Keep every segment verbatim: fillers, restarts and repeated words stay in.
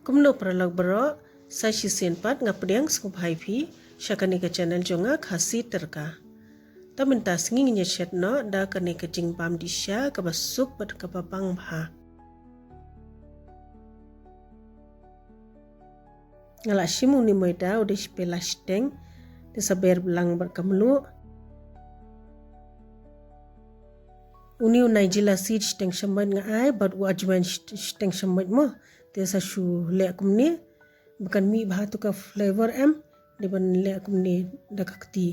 Kumno paralok baroh, sa shisien pat nga pdiang sngewbha ïa phi sha kane ka channel jong nga, Khasi Tyrka. Te mynta sngi ngin ïa shet noh da kane ka jingbam dih sha kaba suk bad kaba bang bha. Nga la shim une u maida u dei shi pela shiteng, te sa ber blang bad ka mluh. Une u Nigella seed shiteng shamoit nga ai bad u ajwain shit-, shiteng shamoit mo. Te sa shu leh kumne ba kan mih bha tu ka flavor em, dei ban leh kumne da ka kti.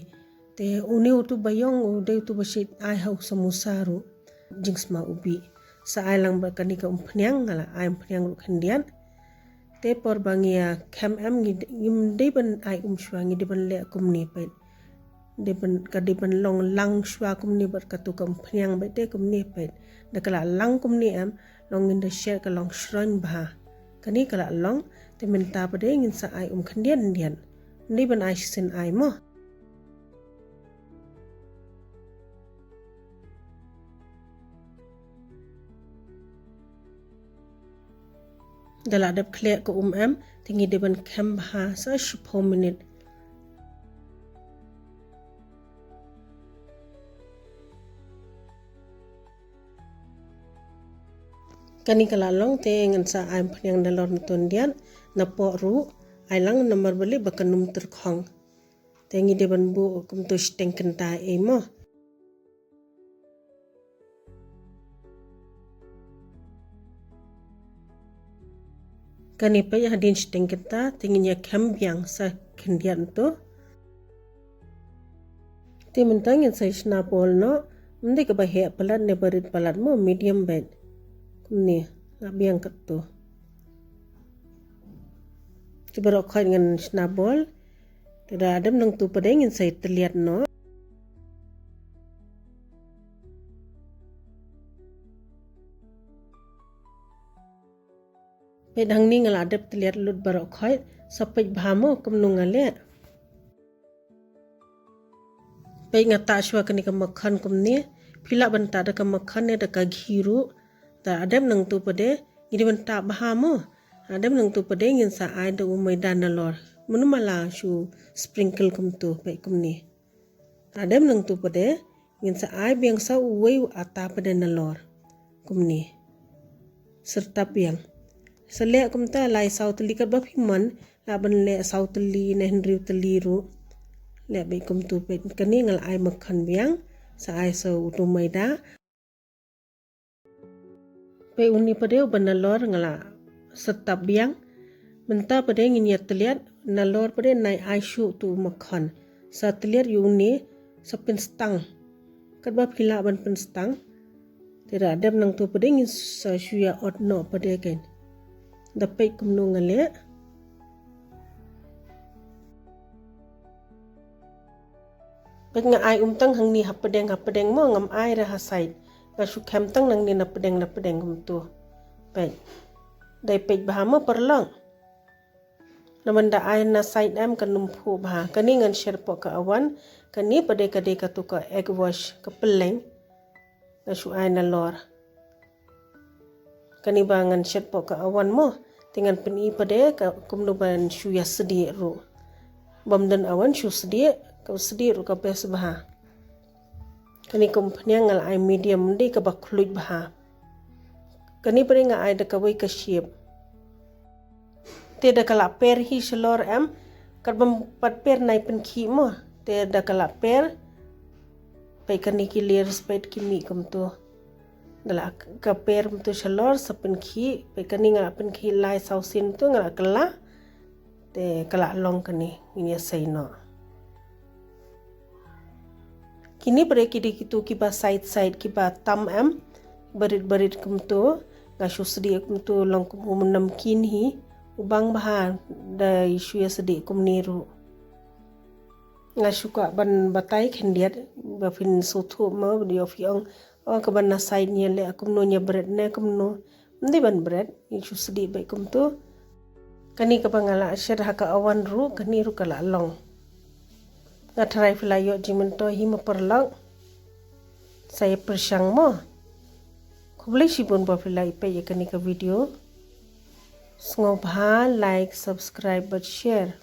Te une utu ba ïong u dei utu ba shait ai ha u samosa ruh, jingsma u bih. Sa ai lang bad kane ka umphniang, nga la ai umphniang ruh khyndiat. Te por ba ngi ïa khem em, ngi d-, ngim dei ban ai um shuwa, ngi dei ban leh kumne peit. Dei ban, ka dei ban long lang shuwa kumne bad katu ka umphniang beit, te kumne peit. Da ka la lang kumne em, long ngin da shet ka long shroiñ bha. Kane ka la long, te mynta pat de ngin sa ai um khyndiat khyndiat. Ym dei ban ai shisien ai mo. Da la dep khleh ka um em, te ngi dei ban khem bha sa shiphew minit. Kane ka la long, te ngan sa ai umphniang nalor na tun diat, na poh ruh, ai lang namar balei ba kan ym tyrkhong. Te ngi dei ban buh kumtu shiteng kynta ei mo. Kane peit hadien shiteng kynta, te ngin ïa khem biang sa khyndiat tu. Te mynta ngin sa shna bol noh, ym dei kaba heh palat ne ba rit palat mo, medium beit. Kumne, la biang katto. Te baroh khoit ngan shna bol. Te da dep nangtu pat de ngin sa ïa tylliat noh. Peit hangne nga la dep tylliat lut baroh khoit, sa peit bha mo kumno nga leh. Peit nga tah shuwa kane ka makkhan kumne, phi lah ban tah da ka makkhan ne da ka ghee ruh, da dep nangtu pat de, ngi dei ban tah bha mo, da dep nangtu pat de ngin sa ai da u maida nalor, mynno ma la shu sprinkle kumtu, peit kumne. Da dep nangtu pat de, ngin sa ai biang sa uwei u atta pat de nalor. Kumne. Syrtap biang. Sa leh kumta lai saw tylli katba phi mon, lah ban leh saw tylli ne hynriew tylli ruh. Leh beit kumtu peit kane nga la ai makkhan biang, sa ai sa utu maida. Peit une pat de uba nalor nga la syrtap biang. Mynta pat de ngin ïa tylliat, nalor pat de nai ai shuh tu makkhan. Sa tylliat ïa une, sa pynstang. Katba phi lah ban pynstang. Te da dep nangtu pat de ngin sa shu ïa ot noh pat de kein. Da peit kumno nga leh. Peit nga ai um tang hangne hapdeng hapdeng mo, ngam ai re ha side. Nga shu khem tang nangne napdeng napdeng kumtu. Peit. Dei peit bha mo paralok. Namar da ai na side em kan ym phuh bha. Kane ngan shet poh ka awan. Kane pat de ka dei katu ka egg wash ka pylleng. Nga shu ai nalor. Kane ba ngan shet poh ka awan mo. Te ngan pyni pat de ka kumno ban shu ïa sdieh ruh. Bym don awan shu sdieh, ka sdieh ruh ka best bha. Kane ka umphniang nga la ai medium, ym dei kaba khluit bha. Kane pat de nga ai da kawei ka shape. Te da ka la per hi shalor em, katba ym pat per nai pynkhih mo. Te da ka la per, peit kane ki layers peit ki mih kumtu. Da la ka per kumtu shalor sa pynkhih, peit kane nga la pynkhih lai saw sien tu nga la kylla. Te ka la long kane, ngin ïa sei noh. Kine pat de ki dei kitu kiba side side kiba tam em, barit barit kumtu, nga shu sdieh kumtu long kum u namkien hi, u bang bha da shu ïa sdieh kumne ruh. Nga shu kwah ban batai khyndiat, ba phin sngewthuh mo, ba dei ïoh phi ong, oh, kaba na side ngi ïa leh kumno, ngi ïa bret ne kumno. Ym dei ban bret, ngi shu sdieh beit kumtu. Kane kaba nga la shet ha ka awan ruh, kane ruh ka la long. Nga tharai phi la ïoh jingmyntoi hi mo paralok. Sa ïa pyrshang mo. Khublei shibun ba phi la ïa peit ïa kane ka video. Sngewbha like, subscribe bad share.